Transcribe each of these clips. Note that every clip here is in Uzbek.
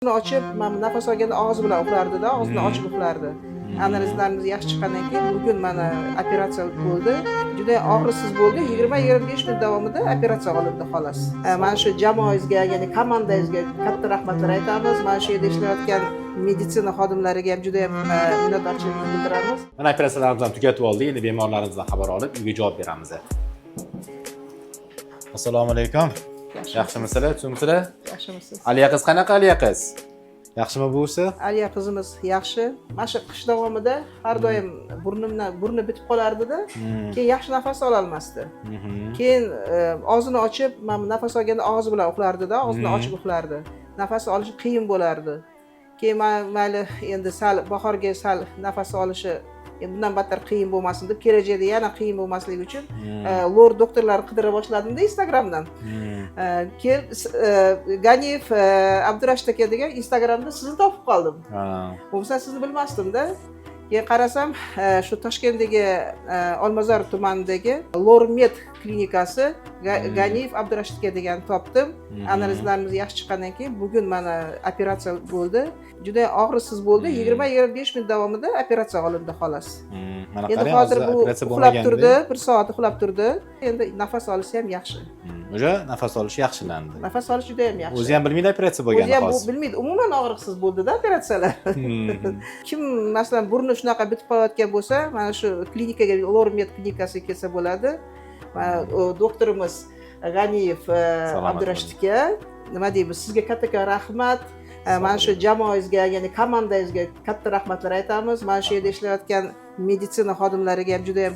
Ochib, mana nafas olganda og'zi bilan uxlardida, og'zini ochib uxlardi. Analizlarimiz yaxshi chiqqandan keyin bugun mana operatsiya bo'ldi. Juda og'riqsiz bo'ldi. 20-25 minut davomida operatsiya olindi xolos. Mana shu jamoangizga, ya'ni komandangizga katta rahmatlar aytamiz. Mana shu yerda ishlayotgan meditsina xodimlariga ham juda ham minnatdorchiligimizni bildiramiz. Mana operatsiyalarimizni tugatib oldik. Endi bemorlarimizdan xabar olib, uyga javob beramiz. Assalomu alaykum. Yaxshimisizlar? Tuzukmisizlar? Yaxshimisiz? Aliya qiz qanaqa, Aliya qiz? Yaxshimi buvisi? Aliya qizimiz yaxshi. Mana shu qish davomida har doim burnimdan burni bitib qolardida, keyin yaxshi nafas ololmasdi. Keyin og'zini ochib, mana nafas olganda og'zi bilan uxlardida, og'zini ochib uxlardi. Nafas olishi qiyin bo'lardi. Keyin mayli, endi sal bahorga sal nafas olishi endi bundan battar qiyin bo'lmasin deb, kelajakda yana qiyin bo'lmasligi uchun lor doktorlarni qidira boshladimda Instagramdan. Keyin Ganiyev Abdurashid aka degan Instagramda sizni topib qoldim. Bo'lmasa sizni bilmasdimda. Keyin qarasam, shu Toshkentdagi Olmazor tumanidagi Lormed klinikasi Ganiyev Abdurashid aka degan topdim. Analizlarimiz yaxshi chiqqandan keyin bugun mana operatsiya bo'ldi. Juda og'riqsiz bo'ldi. 20-25 minut davomida operatsiya olindi xolos. Mana Endi qarang, hozir bu operatsiya uxlab bo'lmaganda turdi, bir soat uxlab turdi. Endi nafas olishi ham yaxshi. Уже nafas olishi yaxshilandi. Nafas olish juda ham yaxshi. O'zi ham bilmaydi operatsiya O'zi bo'lganini ham bu hozir. bilmaydi. Umuman og'riqsiz bo'ldi-da operatsiyalar. Kim masalan burni shunaqa bitib qolayotgan bo'lsa, mana shu klinikaga, Lormed klinikasiga kelsa bo'ladi. Mana doktorimiz G'aniyev Salomat. Abdurashid aka, nima deymiz, sizga kattakon rahmat. Mana shu jamoangizga, ya'ni komandangizga katta rahmatlar aytamiz. Mana shu yerda ishlayotgan meditsina xodimlariga ham juda ham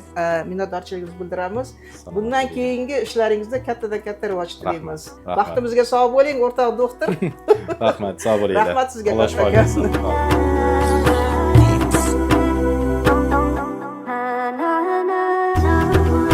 minnatdorchiligimizni bildiramiz. Bundan keyingi ishlaringizda kattadan katta rivoj tilaymiz. Rahmat. Baxtimizga sog' bo'ling, o'rtoq doktor. Rahmat, sog' bo'linglar. Rahmat sizga Alloh shifo kattakon. bersin. Na na na na.